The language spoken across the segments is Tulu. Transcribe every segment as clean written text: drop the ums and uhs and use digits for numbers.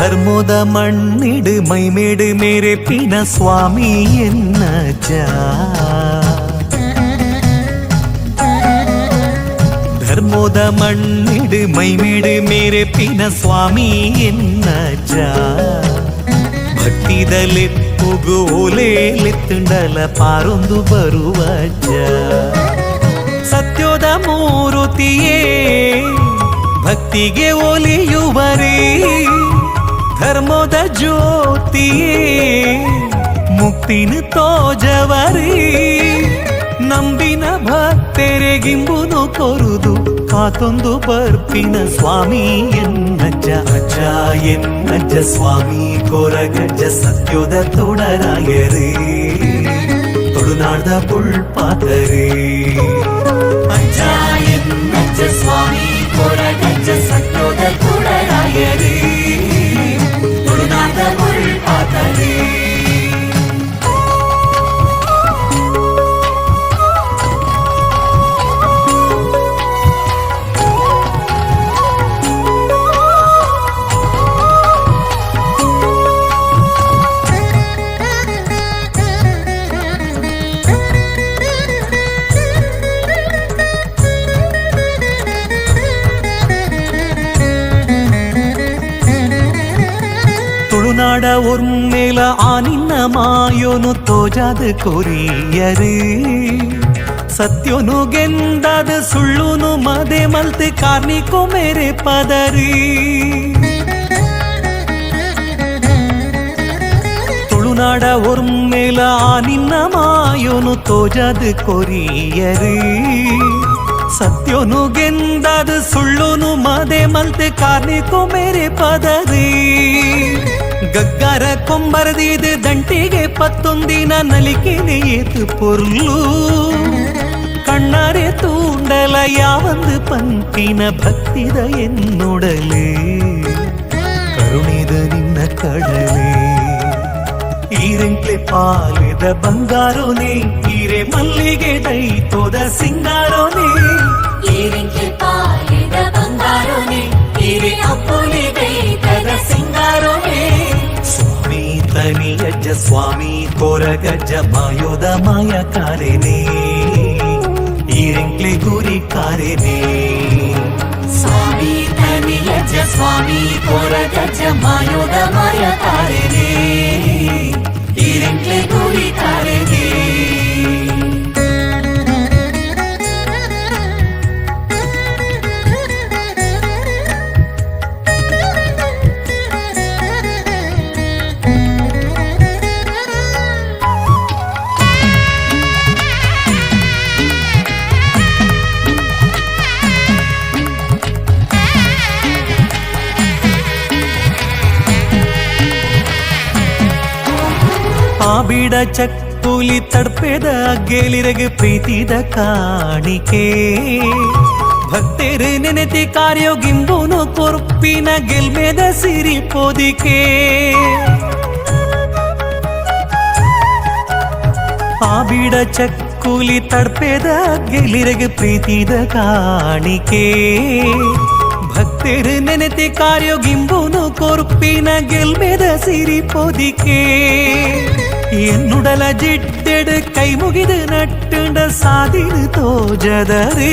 ಧರ್ಮದ ಮಣ್ಣಿಡು ಮೈಮೇಡು ಮೇರೆ ಪಿನ ಸ್ವಾಮಿ ಎನ್ನಜ್ಜ. ಧರ್ಮದ ಮಣ್ಣಿಡು ಮೈಮೇಡು ಮೇರೆ ಪಿನ ಸ್ವಾಮಿ ಎನ್ನಜ್ಜ. ಭಕ್ತಿದಲೆಪ್ಪುಗು ಓಲೇಲೆತ್ತುಂಡಲ ಪಾರೊಂದು ಬರುವಜ್ಜ. ಸತ್ಯೋದ ಮೂರುತಿಯೇ ಭಕ್ತಿಗೆ ಒಲಿಯುವರೇ, ಧರ್ಮದ ಜ್ಯೋತಿಯೇ ಮುಕ್ತಿನ ತೋಜವರೇ. ನಂಬಿನ ಭಕ್ತರೆಗಿಂಬುನು ಕೊರುದು ಕಾತೊಂದು ಬರ್ಪಿನ ಸ್ವಾಮಿ ಎನ್ನಜ್ಜ. ಅಜ್ಜ ಎನ್ನಜ್ಜ ಸ್ವಾಮಿ ಕೊರಗಜ್ಜ ಸತ್ಯೋದ ತೊಡರಾಯರೇ, ತುಳುನಾಡ್ದ ಪುಳ್ಪಾತರೇ. ಅಜ್ಜ ಎನ್ನಜ್ಜ ಸ್ವಾಮಿ ಕೊರಗಜ್ಜ ಸತ್ಯೋದ ತೊಡರಾಯರೇ, ತುಳುನಾಡ್ದ ಪುಳ್ಪಾತರೇ. ತುಳುನಾಡ ಒರ್ಮೇಲ ಆ ನಿನ್ನ ಮಾಯೋನು ತೋಜಾದ ಕೊರಿಯರು, ಸತ್ಯೋನು ಗೆಂದಾದ ಸುಳ್ಳುನು ಮದೆ ಮಲ್ತ್ ಕಾರ್ನಿಕೋ ಮೇರೆ ಪದರಿ. ತುಳುನಾಡ ಒರ್ಮೇಲ ಆ ನಿನ್ನ ಮಾಯೋನು ತೋಜಾದ ಕೊರಿಯರು, ಸತ್ಯೋನು ಗೆಂದಾದ ಸುಳ್ಳುನು ಮದೆ ಮಲ್ತ್ ಕಾರ್ನಿಕೋ ಮೇರೆ ಪದರಿ. ಗಗ್ಗರ ಕೊಂಬರದಿದು ದಂಟಿಗೆ ಪತ್ತೊಂದಿನ ನಲಿಕೆನೆ ಏತು ಪೊರ್ಲು, ಕಣ್ಣಾರೆ ತೂಂಡಲ ಯಾವಂದು ಪಂತಿನ ಭಕ್ತಿದ ಎನ್ನುಡಲೆ, ಕರುಣಿದ ನಿನ್ನ ಕಡಲೆ. ಈರೆಂಕ್ಲೆ ಪಾಲಿದ ಬಂಗಾರೋನೆ, ಈರೆ ಮಲ್ಲಿಗೆ ದೈತೋದ ಸಿಂಗಾರೋನೆ. ಈರೆಂಕ್ಲೆ ಪಾಲಿದ ಬಂಗಾರೋನೆ, ಈರೆ ಅಪ್ಪುಲಿ ದೈತದ ಸಿಂಗಾರೋನೆ. ಸ್ವಾಮಿ ತನಿಯಜ್ಜ ಸ್ವಾಮಿ ಕೊರಗಜ್ಜ ಮಾಯೋದ ಮಾಯಕಾರೇನೆ, ಈರೆಂಕ್ಲೆ ಗುರಿ ಕಾರೇನೆ. ಸ್ವಾಮಿ ತನಿಯಜ್ಜ ಸ್ವಾಮಿ ಕೊರಗಜ್ಜ ಮಾಯೋದ ಮಾಯಕಾರೇನೆ, ಈರೆಂಕ್ಲೆ ಗುರಿ ಕಾರೇನೆ. ಆಬಿಡ ಚಕ್ಕುಲಿ ತಡ್ಪೆದ ಅಗ್ಗೇಲಿರಗ ಪ್ರೀತಿದ ಕಾಣಿಕೆ, ಭಕ್ತರು ನೆನೆತಿ ಕಾರ್ಯೋಗಿಂಬುನು ಕೊರ್ಪಿನ ಗೆಲ್ಮೆದ ಸಿರಿ ಪೊದಿಕೆ. ಆಬಿಡ ಚಕ್ಕುಲಿ ತಡ್ಪೆದ ಅಗ್ಗೇಲಿರಗ ಪ್ರೀತಿದ ಕಾಣಿಕೆ, ಭಕ್ತರು ನೆನೆತಿ ಕಾರ್ಯೋಗಿಂಬುನು ಕೊರ್ಪಿನ ಗೆಲ್ಮೆದ ಸಿರಿ ಪೊದಿಕೆ. ಎನ್ನುಡಲ ಜಿಟ್ಟೆಡು ಕೈ ಮುಗಿದು ನಟ್ಟುಂಡ ಸಾದಿನು ತೋಜದರೇ,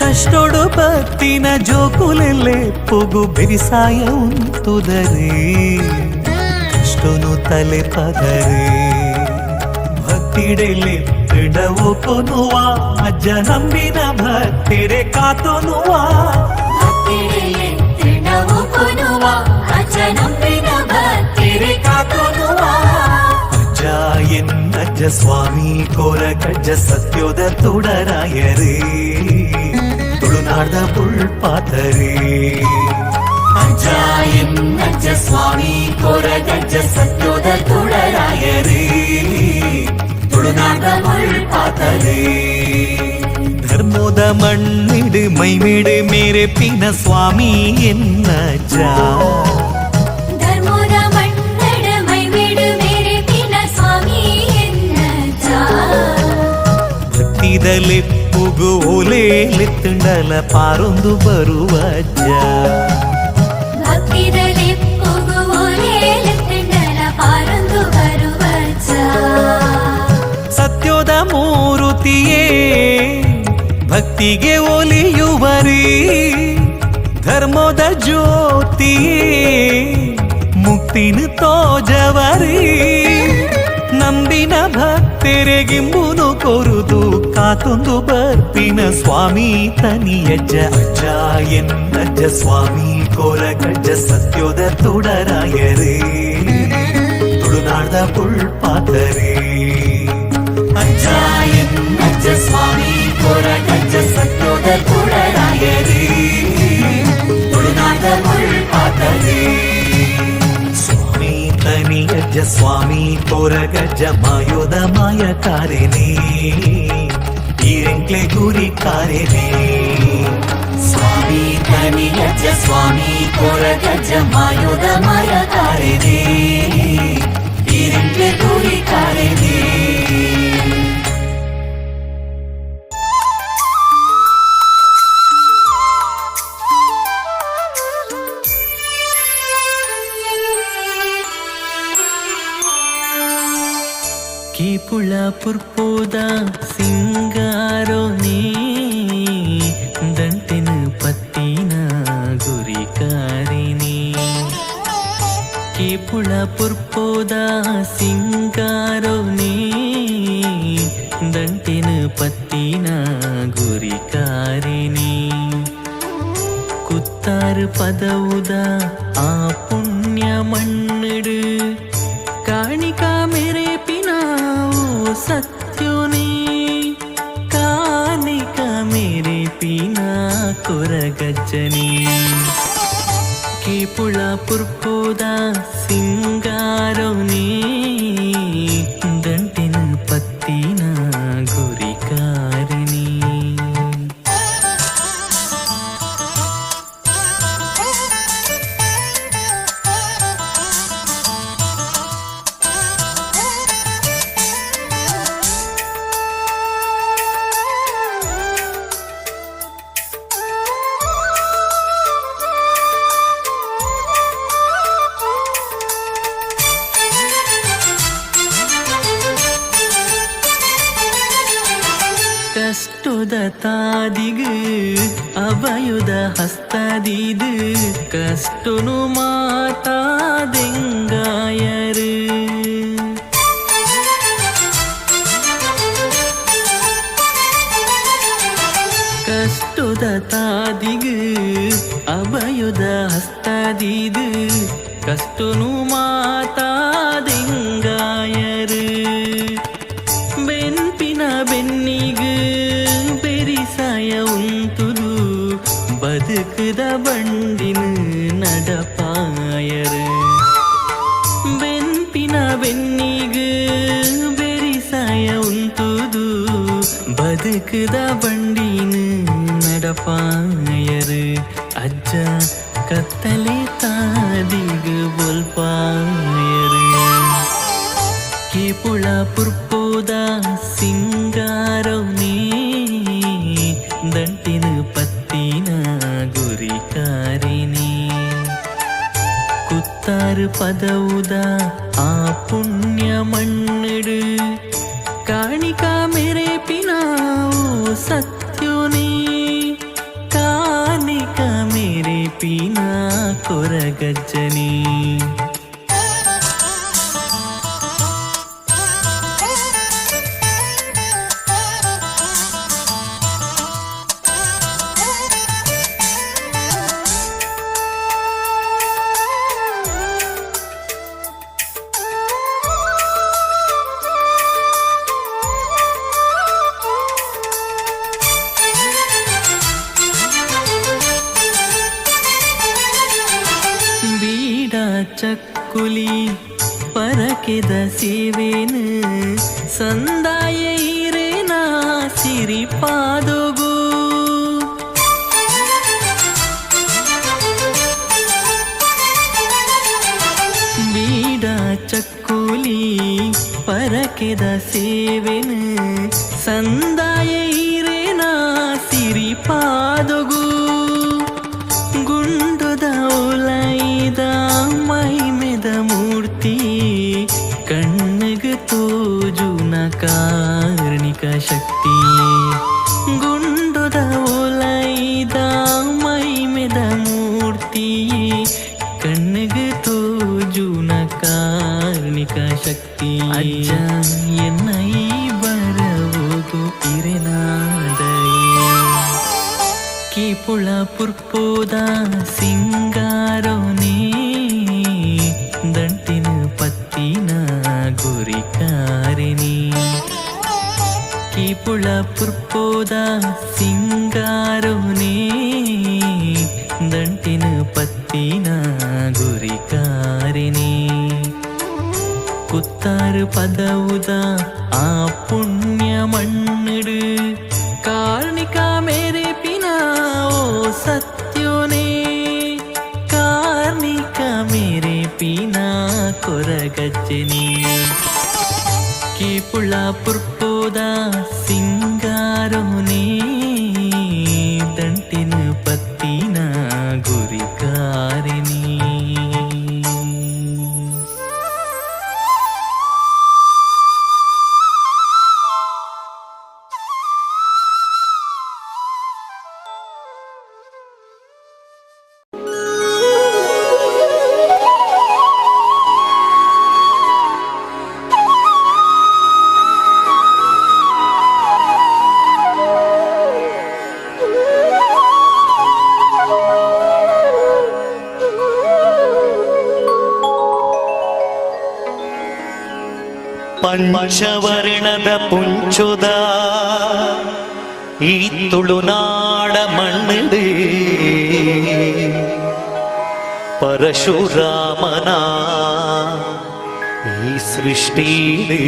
ಕಷ್ಟೊಡು ಬತ್ತಿನ ಜೋಕುಲೆಲ್ಲೆ ಪುಗು ಬೆರಿಸಾಯ ಉಂತುದರೆ, ಕಷ್ಟನು ತಲೆ ಪದರೆ. ಭಕ್ತಿಡೆಲೆ ಕೊನುವ ಅಜ್ಜ ನಂಬಿನ ಭಕ್ತಿರೆ ಕಾತೊನುವ. ಭಕ್ತಿಡೆಲೆತ್ತಿಡವು ಕೊನುವ ಅಜ್ಜ ನಂಬಿನ ಭಕ್ತಿರೆ ಕಾತೊನುವ. ಅಜ್ಜ ಎನ್ನಜ್ಜ ಸ್ವಾಮಿ ಕೋರಗಜ್ಜ ಸತ್ಯೋದ ತುಡರಾಯರೇ, ತುಳುನಾಡ್ದ ಪುಳ್ಪಾತರೇ. ಅಜ್ಜ ಎನ್ನಜ್ಜ ಸ್ವಾಮಿ ಕೊರಗಜ್ಜ ಸತ್ಯೋದ ತುಡರಾಯರೇ, ತುಳುನಾಡ ಮುಳ್ಪಾತರೇ. ಧರ್ಮದ ಮಣ್ಣಿಡು ಮೈಮೇಡು ಮೇರೆ ಪಿನ ಸ್ವಾಮಿ ಎನ್ನಜ್ಜ. ಧರ್ಮದ ಮಣ್ಣಡ ಮೈಮೇಡು ಮೇರೆ ಪಿನ ಸ್ವಾಮಿ ಎನ್ನಜ್ಜ. ಭಕ್ತಿದಲೆಪ್ಪುಗು ಓಲೇಲೆತ್ತುಂಡಲ ಪಾರೊಂದು ಬರುವಜ್ಜ. ಭಕ್ತಿದಲೆಪ್ಪುಗು ಜ್ಯೋತಿಯೇ ಭಕ್ತಿಗೆ ಒಲಿಯುವರಿ ಧರ್ಮದ ಜ್ಯೋತಿಯೇ ಮುಕ್ತಿನ ತೋಜವರಿ ನಂಬಿನ ಭಕ್ತರೆಗಿಂಬುನು ಕೊರುದು ಕಾತೊಂದು ಬರ್ಪಿನ ಸ್ವಾಮಿ ತನಿಯಜ್ಜ ಅಜ್ಜ ಎನ್ನಜ್ಜ ಸ್ವಾಮಿ ಕೋರಗಜ್ಜ ಸತ್ಯೋದ ತುಡರಾಯರೇ ತುಳುನಾಡ್ದ ಪುಳ್ಪಾತರೇ ಅಜ್ಜ ಎನ್ನಜ್ಜ ಸ್ವಾಮಿ ಕೋರಗಜ್ಜ ಸತ್ಯೋದ ತುಡರಾಯರೇ ತುಳುನಾಡ್ದ ಪುಳ್ಪಾತರೇ ಸ್ವಾಮಿ ತನಿಯಜ್ಜ ಸ್ವಾಮಿ ಕೋರಗಜ್ಜ ಮಾಯೋದ ಮಾಯಕಾರಿನೇ ಈರೆಂಕ್ಲೆ ಗುರಿಕಾರಿನೇ ಸ್ವಾಮಿ ತನಿಯಜ್ಜ ಸ್ವಾಮಿ ಕೋರಗಜ್ಜ ಮಾಯೋದ ಮಾಯಕಾರಿನೇ ಈರೆಂಕ್ಲೆ ಗುರಿಕಾರಿನೇ. ಕೇಪುಳ ಪುರ್ಪೋದ ಸಿಂಗಾರೋ ನೀ ದಂಟಿನ ಪತ್ತಿನ ಗುರಿಕಾರಿನಿ. ಕೇಪುಳ ಪುರ್ಪೋದ ಸಿಂಗಾರೋ ನೀ ದಂಟಿನ ಪತ್ತಿನ ಗುರಿಕಾರಿನಿ. ಕುತ್ತಾರು ಪದವುದ ಆ ಪುಣ್ಯ ಮಣ್ಣಿಡು ಕಾಣಿಕಾ ಮೇರೆ ಪಿನಾವು ಸತ್ಯೋನಿ ಕಾನಿಕ ಮೇರೆ ಪಿನಾ ಕೊರಗಜ್ಜನಿ. ಕೇಪುಳ ಪುರ್ಪೋದ ಸಿಂಗಾರೋನಿ ದಂಟಿನ ಪತ್ತಿನ ಗುರಿಕಾರಿಣಿ. ಕಷ್ಟದ ತಾದಿಗು ಅಭಯುದ ಹಸ್ತದಿದು ಕಷ್ಟನು ಮಾತಾದೆಂಗಾಯರು. ಕಷ್ಟದ ತಾದಿಗು ಅಭಯುದ ಹಸ್ತದಿದು ಕಷ್ಟನು ಮಾತಾದೆಂಗಾಯರು. ಬೆನ್ಪಿನ ಬೆನ್ನಿಗು ಬೆರಿಸಾಯ ಉಂತುದು ಬದುಕುದ ಬಂಡಿನ நடப்பாயரு. ಬೆನ್ಪಿನ ಬೆನ್ನಿಗು ಬೆರಿಸಾಯ ಉಂತುದು ಬದುಕುದ ಬಂಡಿನ நடப்பாயரு. ಅಜ್ಜ ಕತ್ತಲೆ ತಾದಿಗು ಬೊಲ್ಪಾಯರು. ಕೇಪುಳ ಪುರ್ಪೋದ ಸಿಂಗಾರೌನಿ ದಂಟಿನ ಪತ್ತಿನ ಗುರಿಕಾರಿನಿ. ಕುತ್ತಾರು ಪದವುದ ಆ ಪುಣ್ಯ ಮಣ್ಣಿಡು ಕಾಣಿಕಾ ಮೇರೆ ಪಿನಾವು ಸತ್ಯೋನಿ ಕಾನಿಕ ಮೇರೆ ಪಿನಾ ಕೊರಗಜ್ಜನಿ. ಬೀಡ ಚಕ್ಕುಲಿ ಪರಕೆದ ಸೇವೇನು ಸಂದಾಯ ಇರೇನ ಸಿರಿಪಾದೊಗು. ಬೀಡ ಚಕ್ಕುಲಿ ಪರಕೆದ ಸೇವೆನು ಸಂದಾಯ ಇರೇನ ಸಿರಿಪಾದೊಗು. ಗುಂಡದ ಉಲೈದ ಮೈಮೆದ ಮೂರ್ತಿ ಕಣ್ಣಿಗೆ ತೋಜುನ ಕಾರ್ಣಿಕ ಶಕ್ತಿ. ಕೀಪುಳ ಪುರ್ಪೋದ ಸಿಂಗಾರೋನೇ ದಂಟಿನ ಪತ್ತಿನ ಗುರಿಕಾರಿಣಿ. ಕೀಪುಳ ಪುರ್ಪೋದ ಸಿಂಗಾರೋನೇ ದಂಟಿನ ಪತ್ತಿನ ಗುರಿಕಾರಿಣಿ. ಕುತ್ತಾರು ಪದವುದ ಆ ಪುಣ್ಯ ಮಣ್ಣಿಡು ಕಾರ್ಣಿಕ ಮೇರೆ ಪಿನ ಓ ಸತ್ಯೋನೇ, ಕಾರ್ಣಿಕ ಮೇರೆ ಪಿನ ಕೊರಗಜ್ಜನಿ. ಕೀಪುಳ ಪುರ್ಪೋದ ಸಿಂಗಾರೋನೇ ದಂಟಿನ ಪತ್ತಿನ ಗುರಿಕಾರಿಣಿ. ಪಂಚವರ್ಣದ ಪುಂಚುದ ಈ ತುಳುನಾಡ ಮಣ್ಣಿಡು ಪರಶುರಾಮನ ಈ ಸೃಷ್ಟಿಡು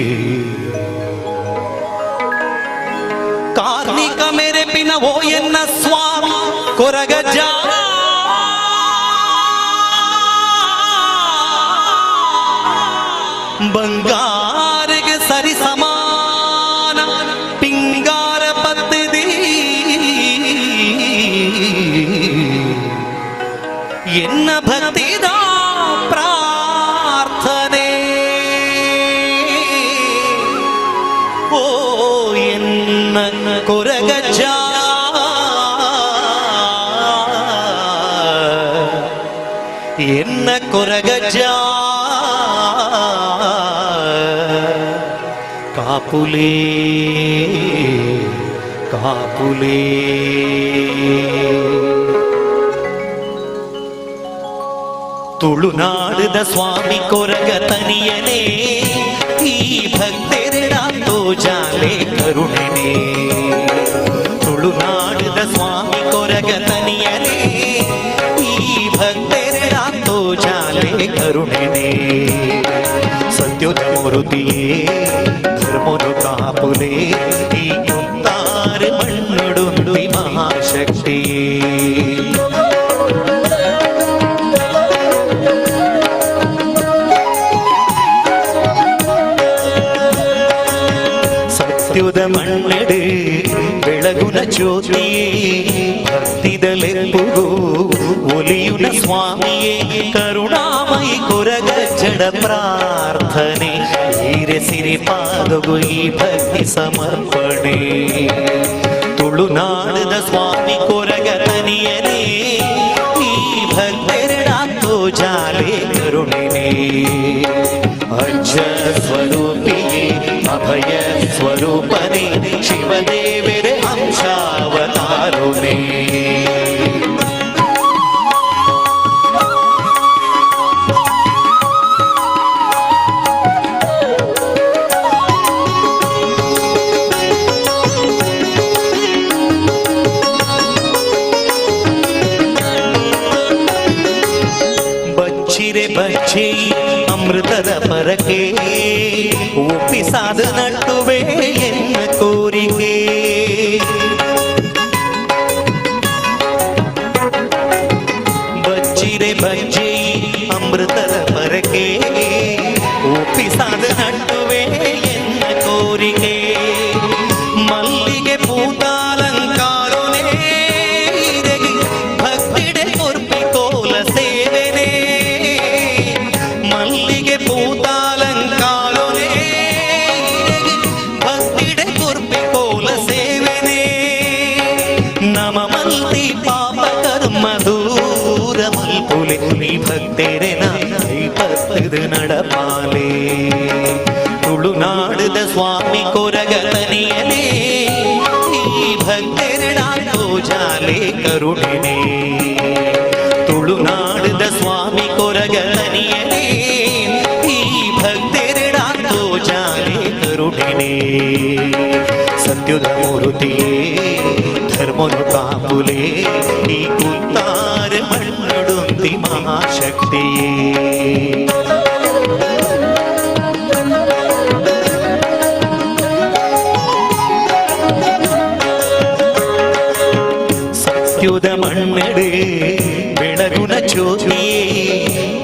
ಕಾರ್ಣಿಕ ಮೇರೆ ಪಿನ ಓ ಎನ್ನ ಸ್ವಾಮಿ ಕೊರಗಜ್ಜ, ಬಂಗಾರಿಗೆ ಸರಿ ಸಮಾನ ಪಿಂಗಾರ ಪತ್ತಿದಿ ಎನ್ನ ಭಕ್ತಿದ ಪ್ರಾರ್ಥನೆ. ಓ ಎನ್ನ ಕೊರಗಜ್ಜ, ಎನ್ನ ಕೊರಗಜ್ಜ, ಕಾಪುಲೇ ಕಾಪುಲೇ. ತುಳುನಾಡದ ಸ್ವಾಮಿ ಕೊರಗ ತನಿಯನೇ, ಈ ಭಕ್ತೆರೆಡ ತೋಜಾಲೆ ಕರುಣನೆ. ತುಳುನಾಡದ ಸ್ವಾಮಿ ಕೊರಗ ತನಿಯನೇ, ಈ ಭಕ್ತೆರೆಡ ತೋಜಾಲೆ ಕರುಣನೆ. ಸತ್ಯೋದ ಮೂರುತಿಯೇ, ಧರ್ಮನು ಕಾಪುಲೆ, ಈ ಕುತ್ತಾರು ಮಣ್ಣುಡುಂದಿ ಮಹಾಶಕ್ತಿಯೇ. ಸತ್ಯುದ ಮಣ್ಣಡು ಬೆಳಗುನ ಜ್ಯೋತಿಯೇ, ಭಕ್ತಿದಲೆಪ್ಪುಗು ಒಲಿಯುನ ಸ್ವಾಮಿಯೇ, ಕರುಣಾಮಯಿ ಕೊರಗ ಜಡ ಪ್ರಾರ್ಥನೆ, ಹೀರೆ ಸಿರಿ ಪಾದಗು ಈ ಭಕ್ತಿ ಸಮರ್ಪಣೆ. ತುಳುನಾಡದ ಸ್ವಾಮಿ ಕೊರಗ ತನಿಯನೇ, ಈ ಭಕ್ತೆರಡ ತೋಜಾಲೆ ಕರುಣನೆ. ಅಜ್ಜ ಸ್ವರೂಪಿಯೇ, ಅಭಯ ಸ್ವರೂಪನೇ, ಶಿವದೇವರೇ ಅಂಶಾವತಾರುನೇ. ಬಚ್ಚಿರೆ ಬಚ್ಚಿ ಅಮೃತದ ಪರಕೆ, ಒಪ್ಪಿಸಾದ ನಟ್ಟುವೆ ಎನ್ನ ಕೋರಿಕೆ. ಬಚ್ಚಿರೆ ಬಚ್ಚಿ ಅಮೃತದ ಪರಕೆ, ಒಪ್ಪಿಸಾದ ನಟ್ಟುವೆ ಎನ್ನ ಕೋರಿಕೆ. ಮಲ್ಲಿಗೆ ಪೂತಾಲಂಕಾರೋನೇ, ಭಕ್ತಿಡೆ ಕೊರ್ಪಿ ಕೋಲ ಸೇವೆನೇ. ಮಲ್ಲಿಗೆ ಪೂತಾಲಂಕಾರೋನೇ, ಭಕ್ತಿಡೆ ಕೊರ್ಪಿ ಕೋಲ ಸೇವೆನೇ. ನಮ ಮಲ್ತಿ ಪಾಪ ಕರ್ಮ ದೂರ ಮಲ್ಪುಲೆ, ಈ ಭಕ್ತೆರೆನ ಪತ್ತದು ನಡಪಾಲೆ. ತುಳುನಾಡದ ಸ್ವಾಮಿ ಕೊರಗ ತನಿಯನೇ, ಈ ಭಕ್ತೆರೆಡ ತೋಜಾಲೆ. ತೋಜಾಲೆ ಕರುಣೆನೆ. ತುಳುನಾಡದ ಸ್ವಾಮಿ ಕೊರಗತನಿಯನೇ, ಈ ಭಕ್ತೆರೆಡ ತೋಜಾಲೆ ಕರುಣೆನೆ. ಸತ್ಯದ ಮೂರ್ತಿಯೇ, ಧರ್ಮನು ಕಾಪುಲೆ, ಈ ಕುತ್ತಾರ ಮಣ್ಣುಡುಂತಿ ಮಹಾಶಕ್ತಿಯೇ. ಸತ್ಯುದ ಮಣ್ಣಡು ಬೆಳಗುನ ಜ್ಯೋತಿಯೇ,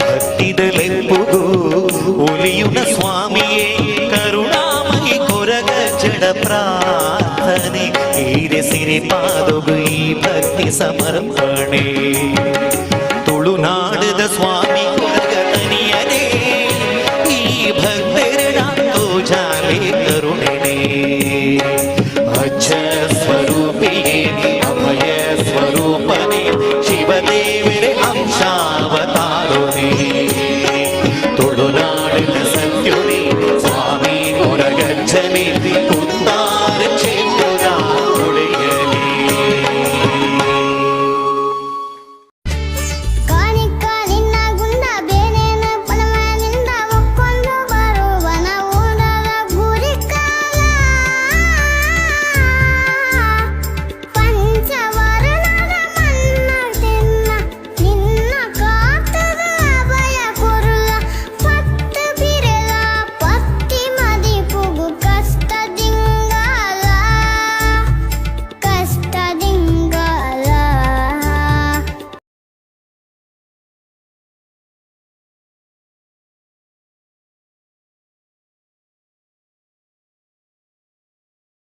ಭಕ್ತಿದ ಲೆಪ್ಪುಗು ಒಲಿಯುನ ಸ್ವಾಮಿಯೇ, ಕರುಣಾಮಯಿ ಕೊರಗ ಜಡ ಪ್ರಾರ್ಥನೆ, ಈರೆ ಸಿರಿ ಪಾದೊಗು ಈ ಭಕ್ತಿ ಸಮರ್ಪಣೆ. ತುಳುನಾಡದ ಸ್ವಾಮಿ.